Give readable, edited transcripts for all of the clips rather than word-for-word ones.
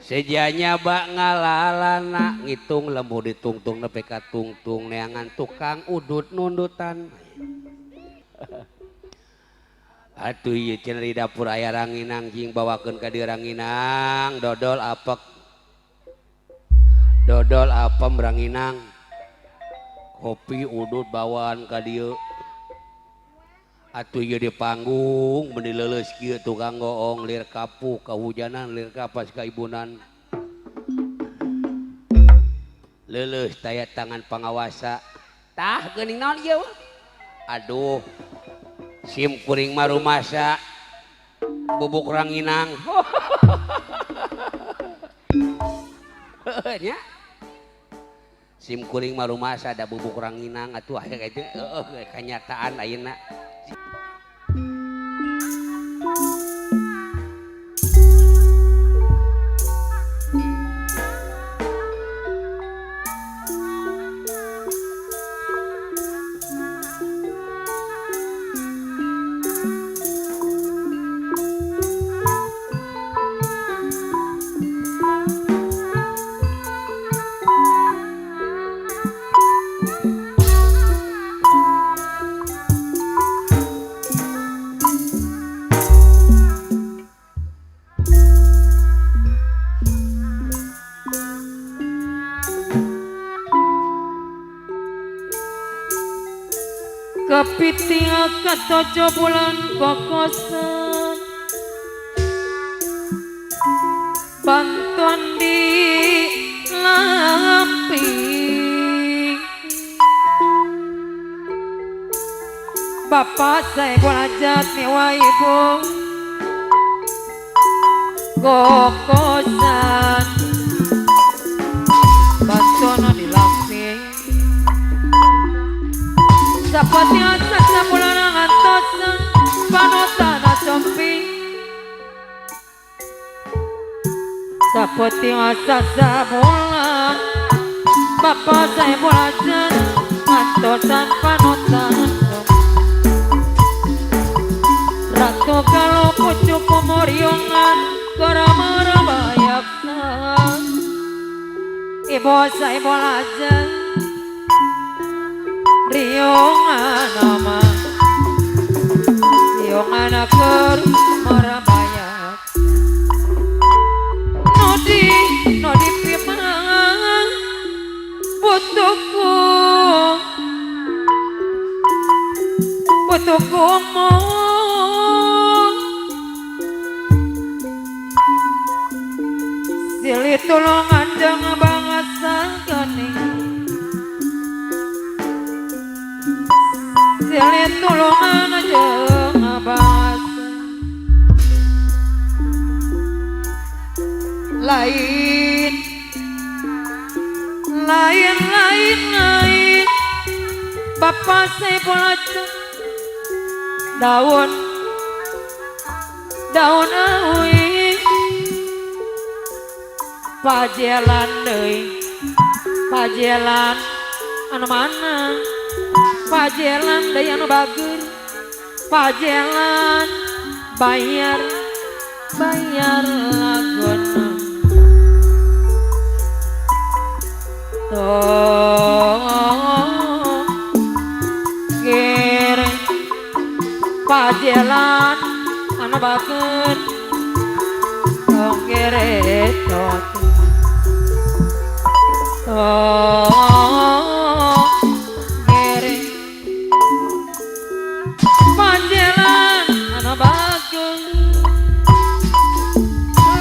Sejanya bak ngalalana ngitung lembu ditungtung nepi ka tungtung neangan tukang udut nundutan. Atuh ieu cenah di dapur aya ranginang jing bawakeun ka dieu ranginang dodol apek. Dodol apem ranginang. Kopi udut bawaan ka dieu. Atuh ieu di panggung meuni leuleus kieu tukang goong lir kapuh kahujanan lir kapas kaibunan. Leuleus taya tangan pangawasa. Tah geuning naon ieu? Aduh. Sim kuring mah rumasa bubuk ranginang. Nya. Sim kuring mah rumasa ada bubuk ranginang atuh aya kitu heueuh kanyataan ayeuna. Kepiting katojo bulan kokosan bantuan di lampi bapak saya bolajat miwa ibu kokosan bantuan di lampi sapati asa bulan ngantosan panotana compi sapati asa bulan bapak saya belajar ngantosan panotan ratu kalau pucuk komoriongan keramarabayaksa ibu saya belajar riungan ama riungan keur marabayak nodi nodi pimang butuhku butuhku mong silih tulungan jeung bangsa geuning silih tulungan jeung bangsa lain lain lain lain bapak saya belajar daun daun awi pajelan deui pajelan anu mana pajelan deui anu bager pajelan bayar bayar lagona tong gereng pajelan anu bager tong gere tong gereng pajelan anu bager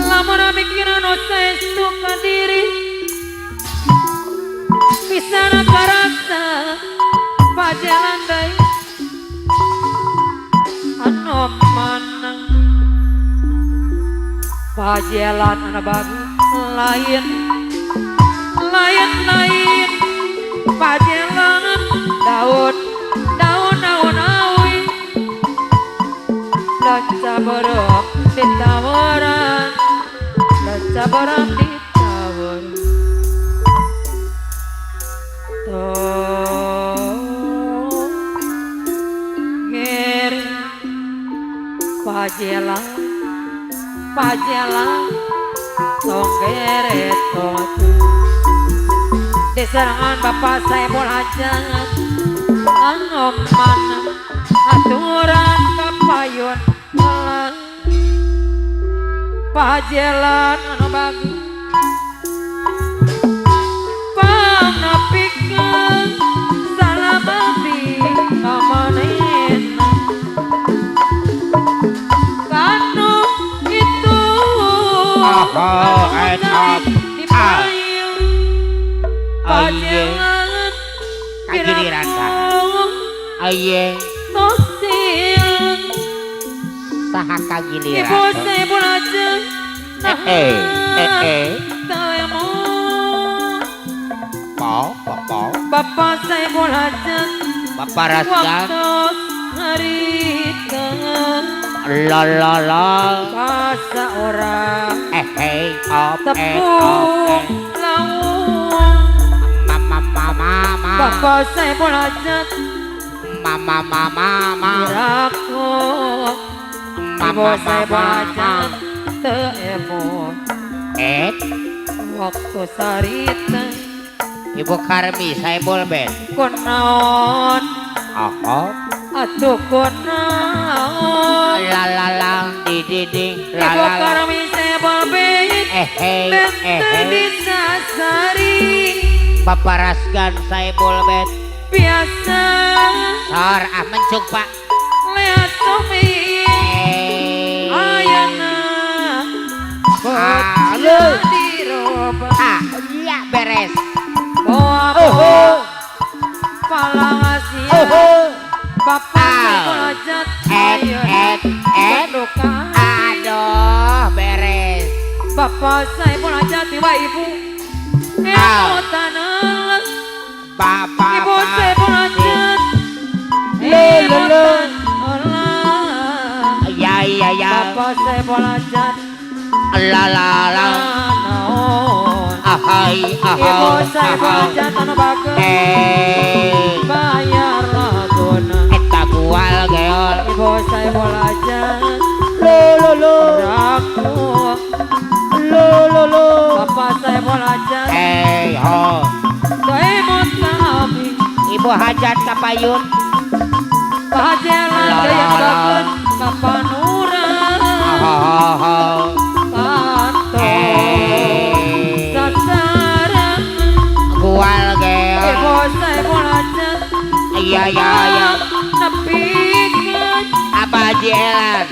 lamun mikiran nu saestu ka diri bisa karasa pajelan deui anu manang pajelan anu bagus lain lain lain pajelan daun daun daun awi lenca berok ditawaran lenca berok ditawar ger pajelan pajelan tong Geretot diserangan Bapak Saiful Hajat anoman aturan kapayun pajelan anu bagi panapikeun salamati kamanehna kanu itu dipayung pajelan kagiliran aye tosil saha kagiliran ibu Saiful Hajat Bapak Saiful Hajat Bapak Rasgan waktu harita la la la basa orang op tepung laung mama mama mama Bapak Saiful Hajat mama mama mama piraku Ibu Saiful Hajat teu emut waktu sarita Ibu Karmi Saiful Ben kunaon atuh kunaon la la la di di di la Ibu la la Karmi Saiful Ben teu disasari Bapak Rasgan Saiful Ben biasa sor ah mencuk Pak leat sumi ayana Aduh. dirubah ah iya beres bawa palangasia Bapak Saiful Hajat aduh beres Bapak Saiful Hajat iwa ibu emutan Bapak Ibu Saiful Hajat lo emutan ya ya ya Bapak Saiful Hajat la la la ahai Ibu ahai Saiful Hajat anu bageus bayar laguna eta gual geol Ibu Saiful Hajat lo lo lo raku lo lo lo Bapak Saiful Hajat ho teu abi Ibu Hajat kapayun pajelan daya bageus kapanura kanto sasaran gual geol Ibu Saiful Hajat iya iya iya nepikeun Abah Haji Elan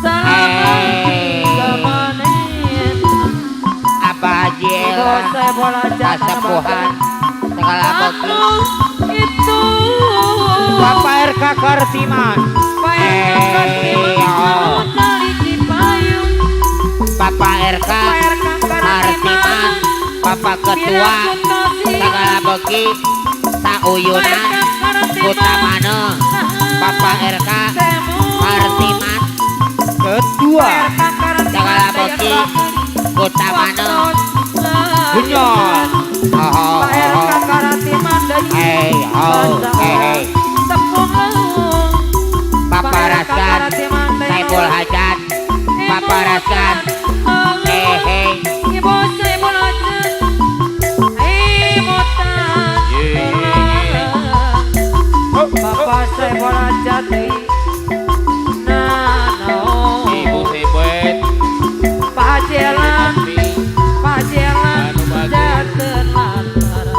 salamati kamanehna Abah Haji Ibu Elan Saiful Hajat kasepuhan segala beki anu itu Bapak RK Karsiman Pak RK Karsiman anu cari Cipayung Bapak RK Karsiman Bapak Ketua segala beki sauyunan Kutamana Bapak RK Karsiman Ketua segala beki Kutamana Bunyol Pak RK Karsiman hey ho hey Bapak Rasgan Saiful Hajat Bapak Rasgan hey Ibu Saiful Hajat emutan Bapak Saiful Hajat nanaon Ibu Saiful pajelan pajelan jaten lantaran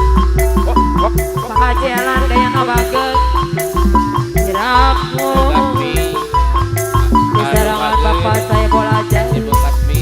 pajelan daya nu bageus jiraku diserangan Bapak Saiful Hajat Ibu Kasmi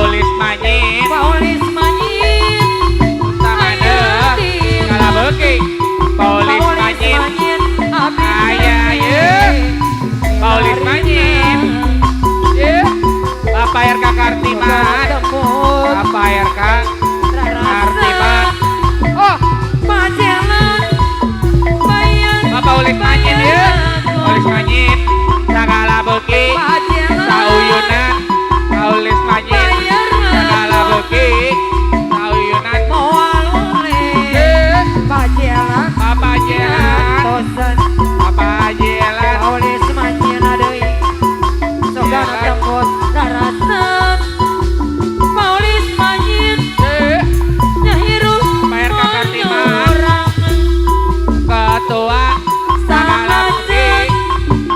Paulis Manyin. Paulis Manyin. Utamana segala beuki Paulis Manyin. Aya ye Paulis Manyin. Ye Bapak RK Kartiman. Bapak RK Kartiman. Oh Bapak Ulis Manyin ye. Paulis Manyin segala beuki sauyunan. Paulis Manyin segala beuki sauyunan. Ye Bapak Jelan. Bapak Jelan. Paulis Manyin deui sogana tembus rarasan. Paulis Manyin Ye nyahirup Pak RK Kartiman. Ketua segala beuki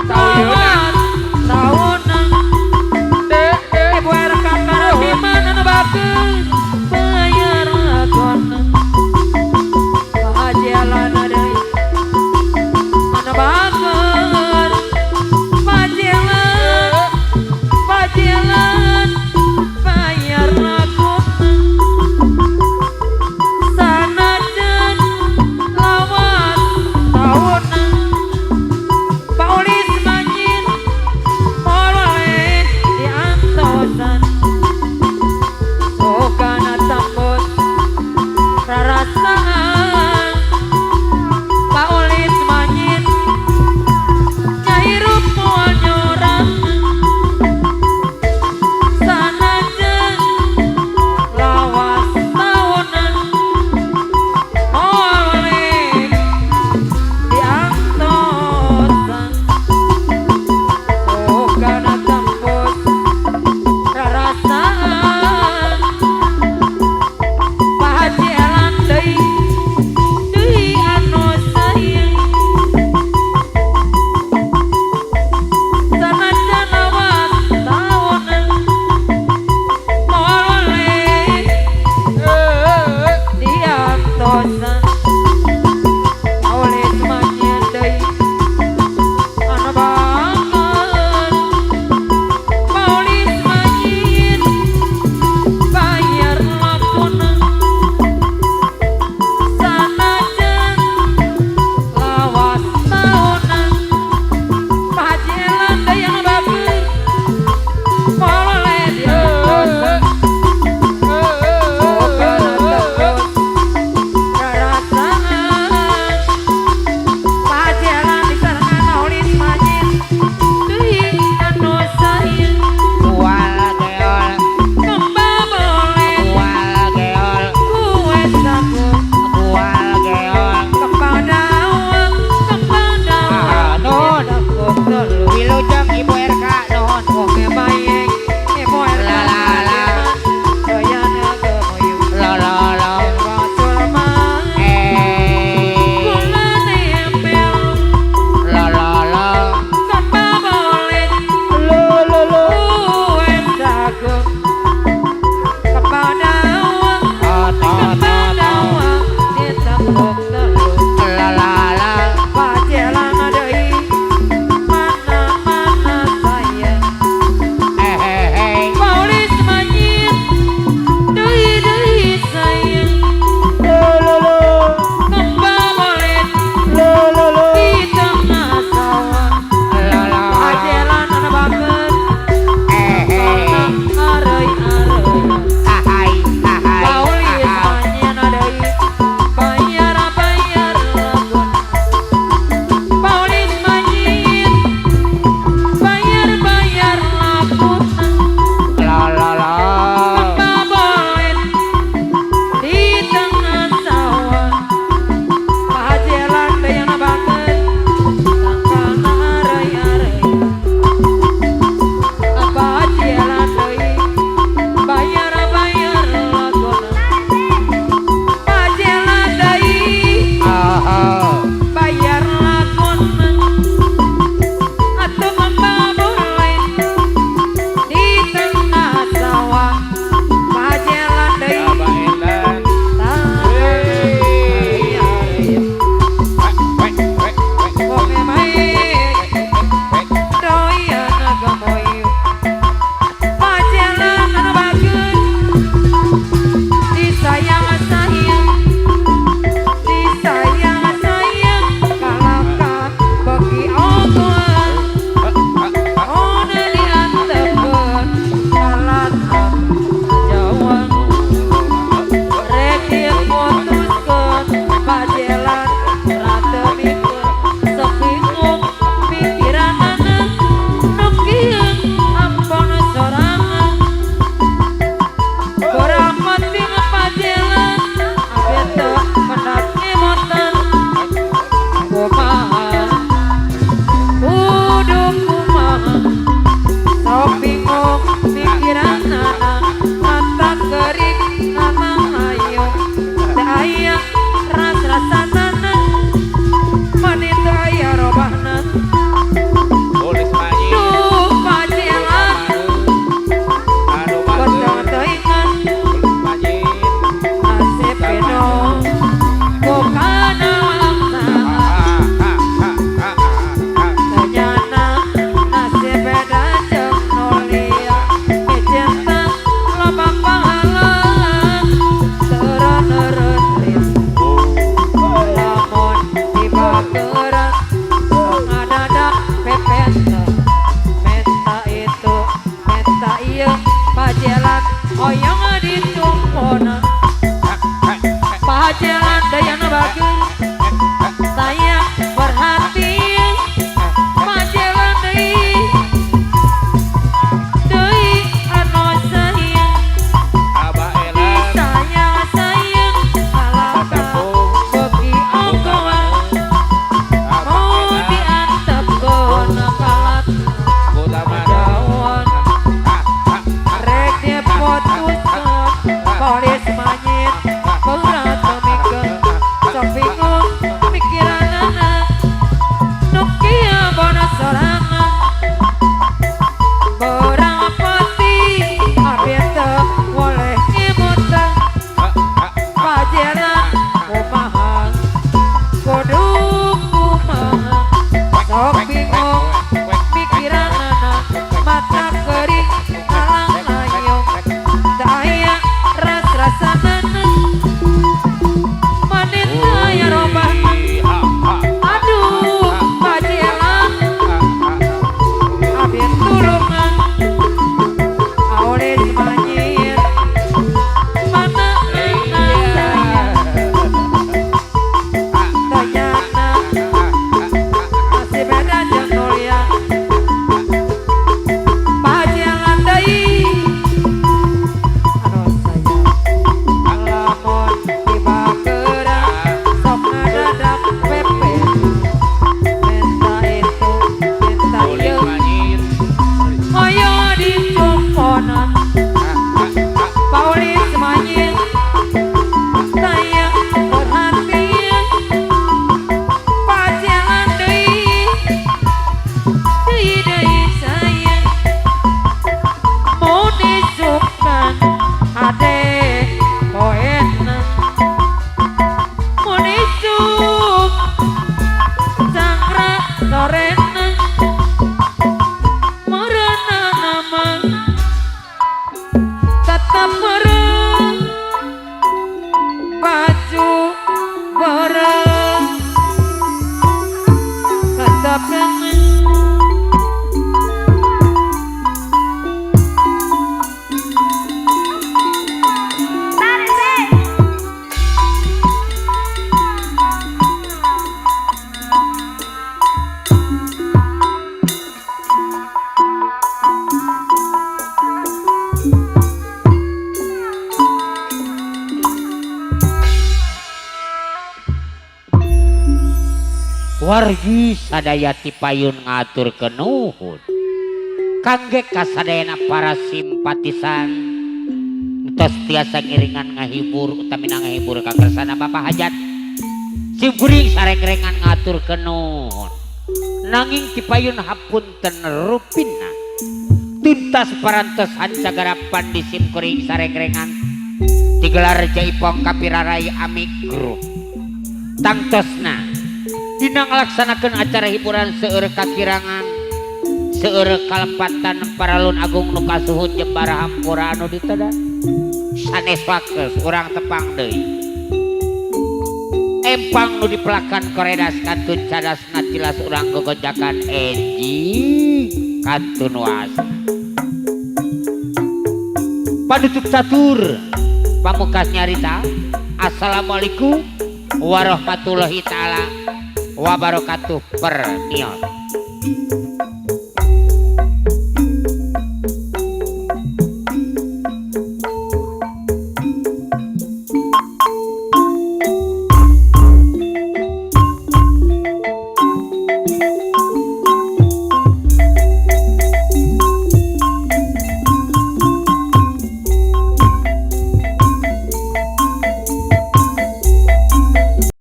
sauyunan. Tahunan Deh, deh. Ibu RK Kartiman anu bager bayar lakon. Pajalan deui anu bager. Pajalan, pajalan. Wargi sadaya tipayun ngaturkeun nuhun kangge kasadayana para simpatisan tos tiasa ngiringan ngahibur utamina ngahibur kakersana Bapak Hajat. Simkuring sarengrengan ngaturkeun nuhun nanging tipayun hapunten rupina tuntas parantos hancagarapan di simkuring sarengrengan digelar Jaipong Kapirarai Amik Group. Tangtosna dina ngalaksanakeun acara hiburan seueur kakirangan seueur kalepatan paralun agung nu kasuhun jembara hampura anu diteda sanes wakes urang tepang deui empang nu dipelakan koredas kantun cadasna tilas urang gogonjakan enjing kantun was panutup catur pamukas nyarita. Assalamualaikum warahmatullahi taala wabarakatuh. Perniot.